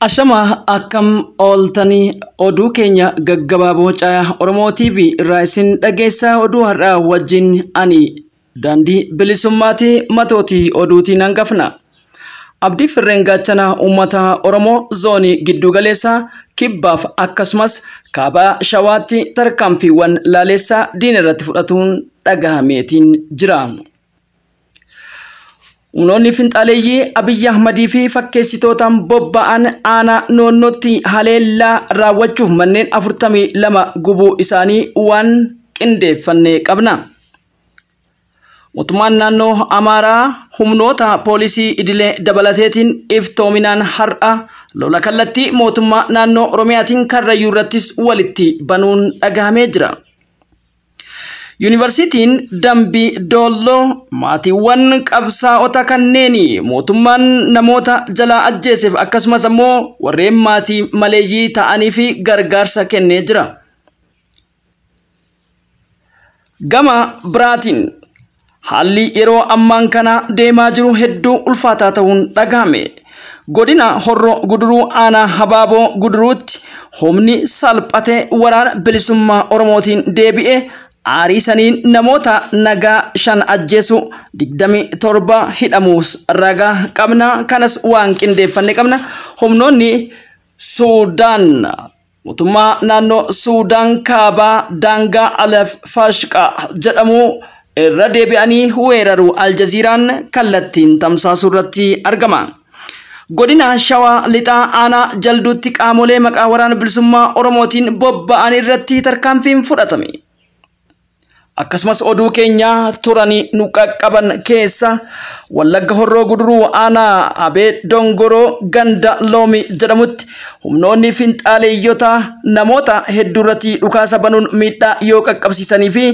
Ashama akkam ooltanii oduu keenya gaggabaaboo Caayaa Oromoo TV irraa isin dhageessaa. Oduu har'aa wajjin ani Daandii Bilisummaatii matootii oduutiin hangafna. Abdii Firreen gaachana uummata Oromoo zoonii giddugaleessaa kibbaaf akkasumas kaabaa Shawaatti tarkaanfiiwwan laaleessaa diina irratti fudhatuun dhagahameetiin jira. Humnoonni finxaaleeyyii Abiyyi Ahmadii fi fakkeessitootaan bobba'an aanaa noonnootti haleellaa raawwachuuf manneen 42 gubuu isaanii waan qindeeffanne qabna. Mootummaan naannoo Amaaraa humnoota poolisii idilee dabalateetiin iftoominaan har'a lola kallattii mootummaa naannoo Oromiyaatiin Karrayyuu irrattis walitti banuun dhagahamee jira. Yuunivarsiitiin Dambii Doolloo maatiiwwan qabsaa'ota kanneen mootummaan namoota jalaa ajjeeseef akkasumas ammoo warreen maatii maleeyyii ta'anii fi gargaarsa kennee jira. Gama biraatiin haalli yeroo ammaan kana deemaa jiru hedduu ulfaataa ta'uun dhagahame. Godina Horroo Guduruu aanaa Habaaboo Guduruutti humni salphatee waraana bilisummaa Oromootiin deebi'e aarii saniin namoota nagaa 5 ajjeesu 27 hidhamuus ragaa qabna. Kanas waan qindeeffanne qabna. Humnoonni Suudaan mootummaa naannoo Suudaan kaabaa daangaa Alaf Fashqa jedhamu irra deebi'anii weeraruu Aljaziiraan kallattiin tamsaasuu irratti argama. Godina Shawaa Lixaa aanaa Jalduutti qaamolee maqaa waraana bilisummaa Oromootiin bobba'an irratti tarkaanfiin fudhatame. Akkasumas oduu keenya turanii nu qaqqaban keessa Wallagga Horroo Guduruu aanaa Abee Dongoroo ganda Loomii jedhamutti humnoonni finxaaleeyyota namoota hedduu irratti dhukaasa banuun miidhaa yoo qaqqabsiisanii fi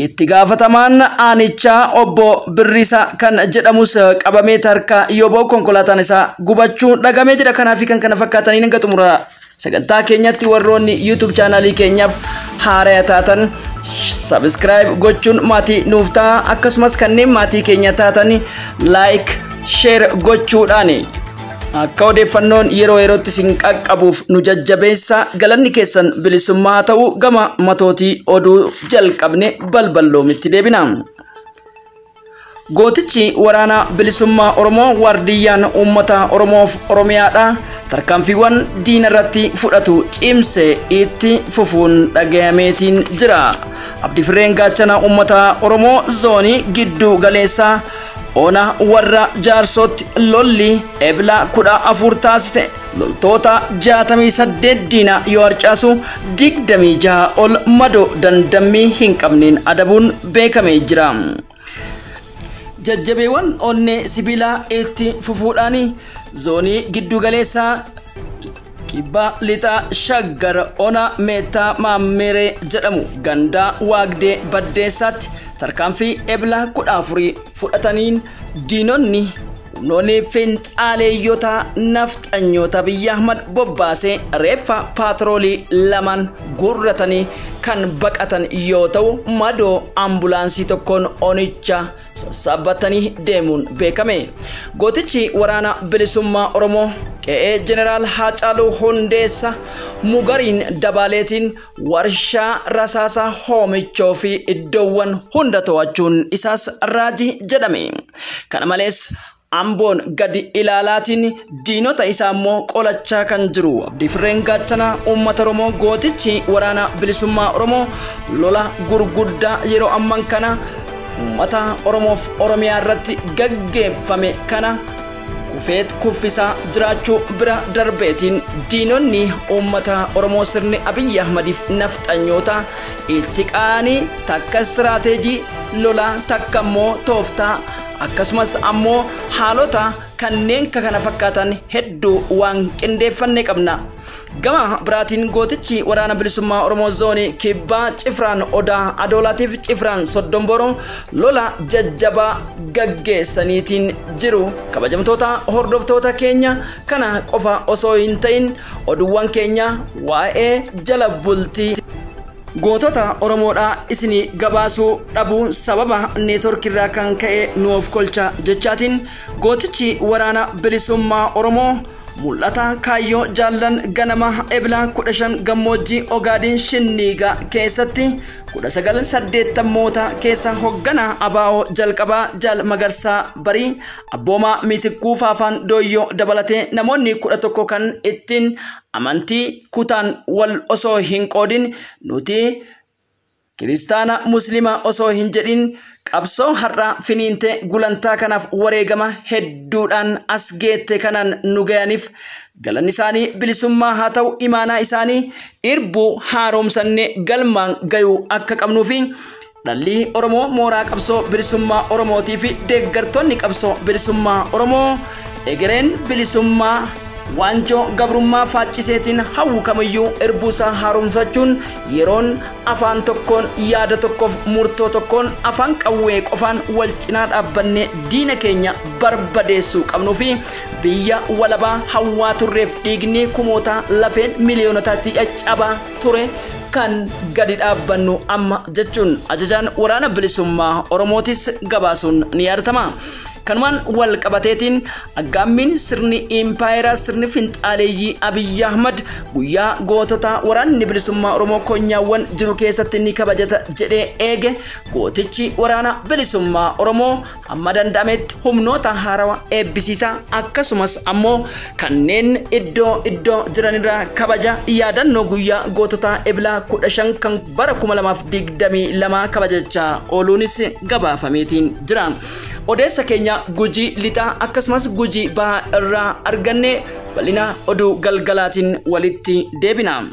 itti gaafatamaan aanichaa obbo Birrisaa kan jedhamus qabamee harkaa yoo ba'u konkolaataan isaa gubachuu dhagamee jira. Kanaa fi kan kana fakkaataniin hanga xumura sagantaa keenyatti warroonni YouTube chaanaalii keenyaaf haaraa taatan subscribe gochuun maatii nuuf ta'a. Akkasumas kanneen maatii keenya taatan like, share gochuudhaan akka odeeffannoon yeroo yerootti isin qaqqabuuf nu jajjabeessa. Galanni keessan bilisummaa ta'u. Gama matootii oduu jalqabne balballoomitti deebina. Gootichi waraana bilisummaa Oromoo waardiyyaan uummata Oromoof Oromiyaadha. Tarkaanfiiwwan diina irratti fudhatu cimsee itti fufuun dhagahameetiin jira. Abdii Firreen gaachana uummata Oromoo zoonii giddu galeessaa ona warra Jaarsootti lolli Ebla 14 taasise loltoota 68 diina yoo harcaasu 26 ol madoo dandammii hin qabneen adabuun beekamee jira. Jajjabeewwan onnee sibiilaa itti fufuudhaan zoonii giddugaleessaa kibba lixaa Shaggar ona Meettaa Maammeree jedhamu gandaa Waagdee Baddeessaatti tarkaanfii Ebla 14 fudhataniin diinonni humnoonni finxaaleeyyota nafxanyoota Abiyyi Ahmad bobbaasee reeffa paatroolii 2 gurratanii kan baqatan yoo ta'u madoo ambulaansii tokkoon onicha sassaabbatanii deemuun beekame. Gootichi waraana bilisummaa Oromoo qe'ee Jeneraal Haacaaluu Hundeessa Mugariin dabaleetiin warshaa rasaasaa hoomichoo fi iddoowwan hunda to'achuun isaas raajii jedhame. Kana malees Amboon gadi ilaalaatiin diinota isaa immoo qolachaa kan jiru Abdii Firreen gaachana uummata Oromoo gootichi waraana bilisummaa Oromoo lola gurguddaa yeroo amman kana uummata Oromoof Oromiyaa irratti gaggeeffame kana kufeet kuffisaa jiraachuu bira darbeetiin diinonni uummata Oromoo sirni Abiyyi Ahmadiif nafxanyoota itti qaanii takka istiraateejii lolaa takka immoo tooftaa akkasumas ammoo haalota kanneen kana fakkaatan hedduu waan qindeeffanne qabna. Gama biraatiin gootichi waraana bilisummaa Oromoo zoonii kibbaa Cifraan Odaa Adoolaatiif Cifraan Soddomboroo lola jajjabaa gaggeessaniitiin jiru. Kabajamtoota hordoftoota keenya kana qofa osoo hin ta'in oduuwwan keenya waa'ee jala bultii gootota Oromoodhaa isinii gabaasuu dhabuu sababa neetworkirraa kan ka'e nuuf kolcha jechaatiin gootichi waraana bilisummaa Oromoo Mul'ata kaayyoo jaallan ganama Ebla 15 gammoojjii Ogaadin Shinniigaa keessatti 1980moota keessa hoogganaa ABO jalqabaa Jaal Magarsaa Barii Abboomaa Mitikkuu Faafaan Dooyyoo dabalatee namoonni 11 kan ittiin amantii kutaan wal osoo hin qoodin nuti kiristaana musliima osoo hin jedhin qabsoo har'a finiinte gulantaa kanaaf wareegama hedduudhaan as geette kanaan nu ga'aniif galanni isaanii bilisummaa haa ta'u. Imaanaa isaanii irbuu haaromsannee galmaan gayuu akka qabnuu fi dhalli Oromoo mooraa qabsoo bilisummaa Oromootii fi deeggartoonni qabsoo bilisummaa Oromoo egereen bilisummaa waanjoo gabrummaa faacciseetiin hawwu kamiyyuu irbuusaa haaromsachuun yeroon afaan tokkoon yaada tokkoof murtoo tokkoon afaan qawwee qofaan wal cinaa dhaabbannee diina keenya barbadeessuu qabnuu fi biyya walabaa hawwaa turreef dhiigni kumoota lafeen miliyoonotaatti caccabaa ture kan gadi dhaabbannu amma jechuun ajajaan waraana bilisummaa Oromootis gabaasuun ni yaadatama. Kanumaan wal qabateetiin aggaammiin sirni impaayeraa sirni finxaaleeyyii Abiyyi Ahmad guyyaa gootota waraanni bilisummaa Oromoo konyaawwan jiru keessatti ni kabajata jedhee eege gootichi waraana bilisummaa Oromoo hamma danda'ametti humnoota haarawaa eebbisiisaa akkasumas ammoo kanneen iddoo iddoo jiranirraa kabaja yaadannoo guyyaa gootota Ebla 15 kan bara 2022 kabajachaa ooluunis gabaafameetiin jira. Odeessa keenya Gujii lixaa akkasumas Gujii bahaa irraa arganne bal'ina oduu galgalaatiin walitti deebina.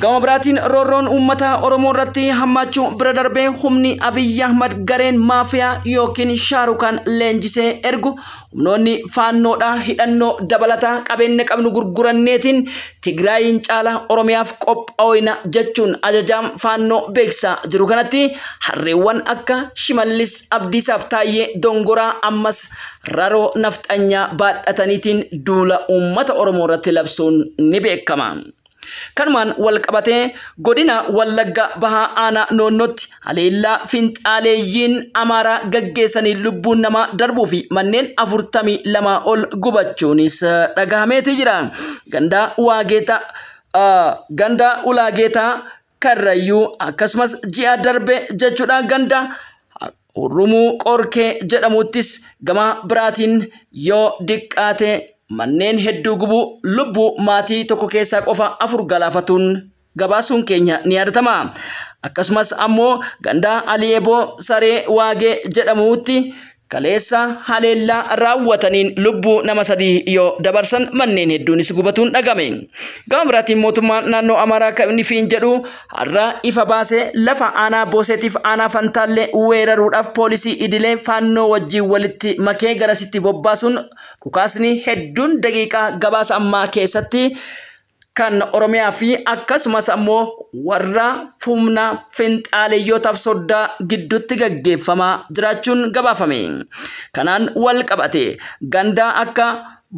Gama biraatiin roorroon uummata Oromoo irratti hammaachuu bira darbee humni Abiyyi Ahmad gareen maafiyaa yookiin Shaarukaan leenjisee ergu humnoonni faannoodhaa hidhannoo dabalataa qabeenya qabnu gurguranneetiin Tigraayin caalaa Oromiyaaf qophaa'ina jechuun ajajaan faannoo beeksisaa jiru kanatti harreewwan akka Shimallis Abdiisaaf Taayyee Dongoraa ammas raroo nafxanyaa baadhataniitiin duula uummata Oromoo irratti labsuun ni beekama. Kanumaan wal qabatee godina Wallagga Bahaa Aanaa Noonnootti haleellaa finxaaleeyyiin Amaaraa gaggeessanii lubbuun namaa darbuu fi manneen 42 ol gubachuunis dhagahameeti jira. Ganda Ulaageetaa Karrayyuu akkasumas ji'a darbe jechuudha ganda Hurrumuu Qorkee jedhamuttis gama biraatiin yoo diqqaate manneen hedduu gubuu lubbuu maatii tokko keessaa qofa 4 galaafatuun gabaasuun keenya ni yaadatama. Akkasumas ammoo ganda Aliyeeboo Saree Waagee jedhamutti kaleessa haleellaa raawwataniin lubbuu nama 3 yoo dabarsan manneen hedduunis gubatuun dhagame. Gama biraatiin mootummaan naannoo Amaaraa kan inni fiin jedhu har'a ifa baasee lafa aanaa Booseetiif aanaa Fantaallee weeraruudhaaf poolisii idilee faannoo wajjin walitti makee garasitti bobbaasuun dhukaasni hedduun daqiiqaa gabaasa ammaa keessatti kan Oromiyaa fi akkasumas ammoo warra humna finxaaleeyyotaaf soddaa gidduutti gaggeeffamaa jiraachuun gabaafame. Kanaan wal qabate ganda akka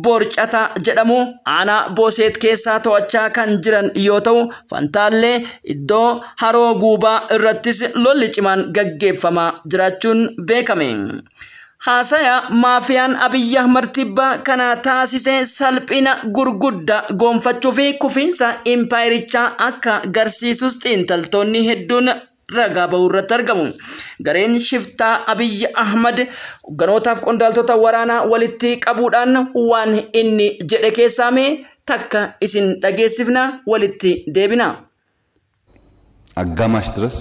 Borcata jedhamu aanaa Booseet keessaa to'achaa kan jiran yoo ta'u Fantaallee iddoo Haroo Guubaa irrattis lolli cimaan gaggeeffamaa jiraachuun beekame. Haasaya maafiyaan Abiyyi Ahmad Tibbaa kana taasisee salphina gurguddaa goonfachuu fi kufiinsa impaayirichaa akka garsiisus xiinxaltoonni hedduun ragaa bahuu irratti argamu. Gareen shiftaa Abiyyi Ahmad hogganootaaf qondaaltota waraanaa walitti qabuudhaan waan inni jedhe keessaa mee takka isin dhageessifna walitti deebina. አጋማሽ ድረስ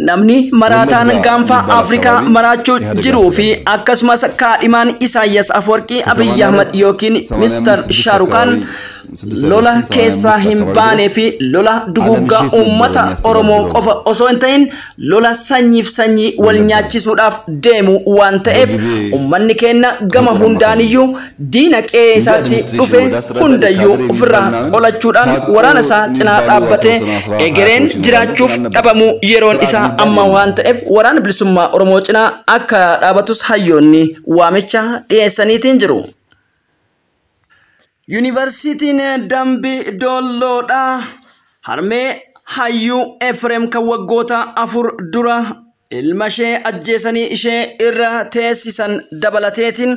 Namni maraataan gaanfa Afrikaa maraachuu jiruu fi akkasumas kaadhimaan Isaayyaas Afwerqii Abiyyi Ahmad yookiin Mister Shaarukaan lola keessaa hin baanee fi lola duguggaa uummata Oromoo qofa osoo hin ta'in lola sanyiif sanyii wal nyaachisuudhaaf deemu waan ta'eef uummanni keenya gama hundaaniyyuu diina qe'ee isaatti dhufe hundayyuu ofirraa qolachuudhaan waraana isaa cinaa dhaabbatee egereen jiraachuuf dhabamuu yeroon isaa amma waan ta'eef waraana bilisummaa Oromoo cinaa akka dhaabatus hayyoonni waamicha dhiyeessaniitiin jiru. Yuunivarsiitiin Dambii Doolloodhaa harmee Hayyuu Efreem kan waggoota 4 dura ilma ishee ajjeesanii ishee irra teessisan dabalateetiin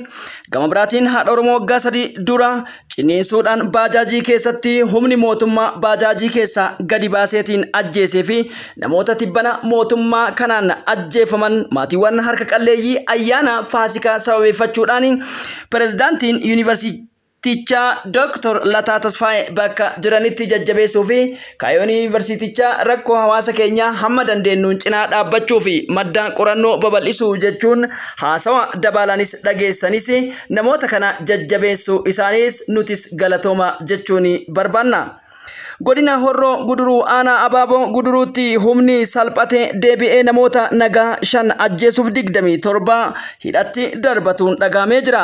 gama biraatiin haadha Oromoo waggaa 3 dura ciniinsuudhaan baajaajii keessatti humni mootummaa baajaajii keessaa gadi baaseetiin ajjeesee fi namoota tibbana mootummaa kanaan ajjeefaman maatiiwwan harka qalleeyyii ayyaana Faasikaa sababeeffachuudhaan pirezidaantiin yuunivarsiitichaa Dr. Lataa Tasfaayee bakka jiranitti jajjabeessuu fi kaayyoon yuunivarsiitichaa rakkoo hawaasa keenyaa hamma dandeenyuun cinaa dhaabbachuu fi madda qorannoo babal'isuu jechuun haasawa dabalanis dhageessanis namoota kana jajjabeessuu isaaniis nutis galatooma jechuun barbaanna. Godina Horroo Guduruu aanaa Abaaboo Guduruutti humni salphatee deebi'ee namoota nagaa 5 ajjeesuuf 27 hidhatti darbatuun dhagahamee jira.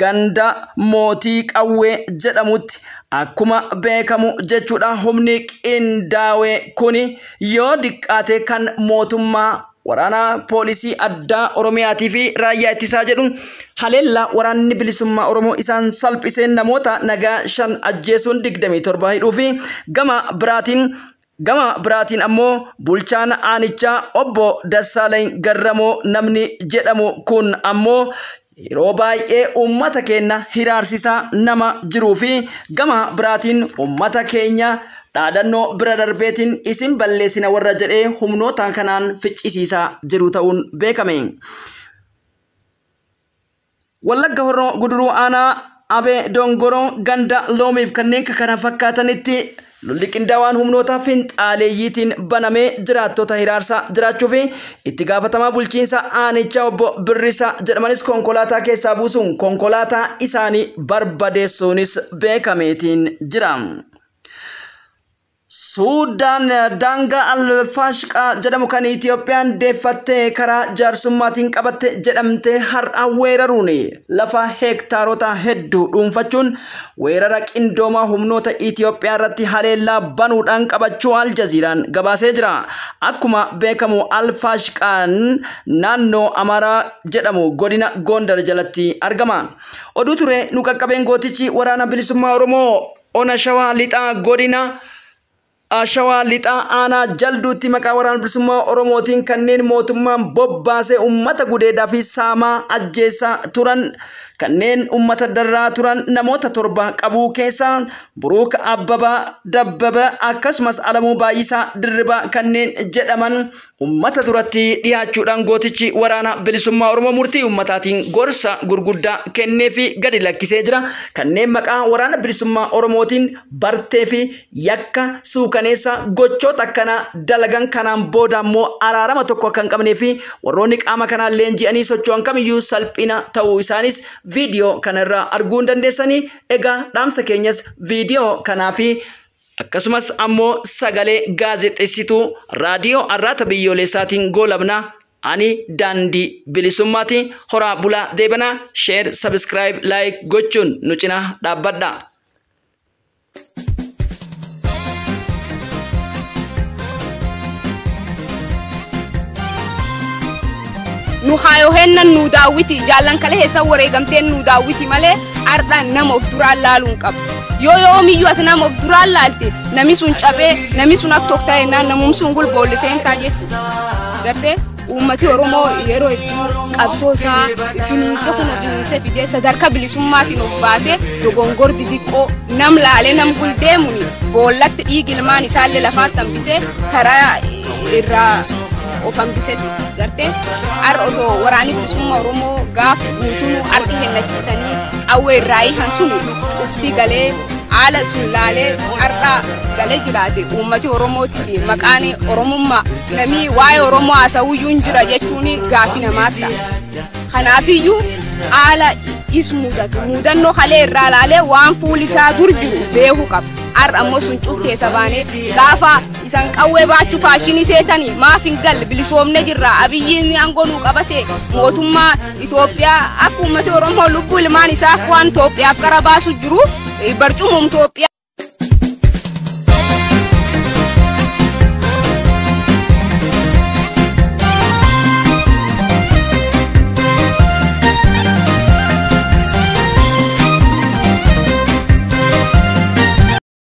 Ganda Mootii Qawwee jedhamutti akkuma beekamu jechuudha humni qindaa'e kuni yoo diqqaate kan mootummaa waraana poolisii addaa Oromiyaatii fi raayyaa ittisaa jedhu haleellaa waraanni bilisummaa Oromoo isaan salphiseen namoota nagaa 5 ajjeesuun 27 hidhuu fi gama biraatiin ammoo bulchaan aanichaa obbo Dassaalany Garramoo namni jedhamu kun ammoo yeroo baay'ee uummata keenya hiraarsisaa nama jiruu fi gama biraatiin uummata keenya dhaadannoo bira darbeetiin isin balleessina warra jedhee humnoota kanaan ficcisiisaa jiru ta'uun beekame. Wallagga Horroo Guduruu aanaa Abee Dongoroo ganda Loomiif kanneen kana fakkaatanitti lolli qindaawaan humnoota finxaaleeyyiitiin banamee jiraattota hiraarsaa jiraachuu fi itti gaafatamaa bulchiinsa aanichaa obbo Birrisaa jedhamanis konkolaataa keessaa buusuun konkolaataa isaanii barbadeessuunis beekameetiin jira. Suudaan daangaa Alfaashqaa jedhamu kan Itiyoophiyaan deeffattee karaa jaarsummaatiin qabatte jedhamtee har'a weeraruun lafa heektaarota hedduu dhuunfachuun weerara qindoomaa humnoota Itiyoophiyaa irratti haleellaa banuudhaan qabachuu Aljaziiraan gabaasee jira. Akkuma beekamu Alfaashqaan naannoo Amaaraa jedhamu godina Gondar jalatti argama. Oduu ture nu qaqqabeen gootichi waraana bilisummaa Oromoo ona Shawaa Lixaa godina Shawaa Lixaa aanaa Jalduutti maqaa waraana bilisummaa Oromootiin kanneen mootummaan bobbaasee uummata gudeedaa fi saamaa ajjeessaa turan kanneen uummata darraa turan namoota 7 qabuu keessaa Buruuk Abbabaa Dabbaba akkasumas Alamuu Baay'isaa Dirribaa kanneen jedhaman uummata duratti dhiyaachuudhaan gootichi waraana bilisummaa Oromoo murtii uummataatiin gorsa gurguddaa kennee fi gadi lakkisee jira. Kanneen maqaa waraana bilisummaa Oromootiin bartee fi yakka suukaneessa gochoota akkanaa dalagan kanaan booda ammoo araarama tokko akka hin qabnee fi warroonni qaama kanaan leenji'anii socho'an kamiyyuu salphina ta'uu isaanis viidiyoo kanarraa arguu hin dandeessanii. Egaa dhaamsa keenyas viidiyoo kanaa fi akkasumas ammoo sagalee gaazexeessituu raadiyoo Arraata Biyyoolessaatiin goolabna. Ani daandii bilisummaati. Horaa bulaa deebanaa. Sheer, sabiskiraayib, laayik gochuun nu cinaa dhaabbadha. Nu haayoo nu daawwiti jaallan kale heessa wareegamteen nu daawwiti malee ardhaan nama of duraan laaluun qabu. Yoo yoomiyyuu ati nama of duraan laalte nami sun cabee nami sun akka tokko ta'e naan namum sun gulboollisee hin ta'a jechuudha. Gartee uummati Oromoo yeroo hedduu qabsoo isaa finiinsa kun finiinsa fidee sadarkaa bilisummaatiin of baasee dogongor didiqqoo nam laalee nam guldeemuni boollatti dhiigi ilmaan isaallee lafaatti hambisee karaa irraa of hambisetu gartee har'a osoo waraanni bilisummaa Oromoo gaafa guutuun harka kennachiisanii qawwee irraa hiikan sun cufti galee haala sun laalee har'a galee jiraate uummati Oromootii fi maqaan Oromummaa namni waa'ee Oromoo haasa'uyyuu hin jira jechuun gaaffii namaa ta'a. Kanaafiyyuu haala is mudatu mudannoo kalee irraa laalee waan fuuli isaa dur jiru beekuu qaba. Har'a ammoo sun cufteessa baanee gaafa isan qawwee baachuu faashinii seetanii maaf hin galle bilisoomne jirra abiyyiin aangoo nuu qabate mootummaa Itoophiyaa akka uummati Oromoo lubbuu ilmaan isaa waan Itoophiyaaf qara baasu jiru barcumum Itoophiyaa.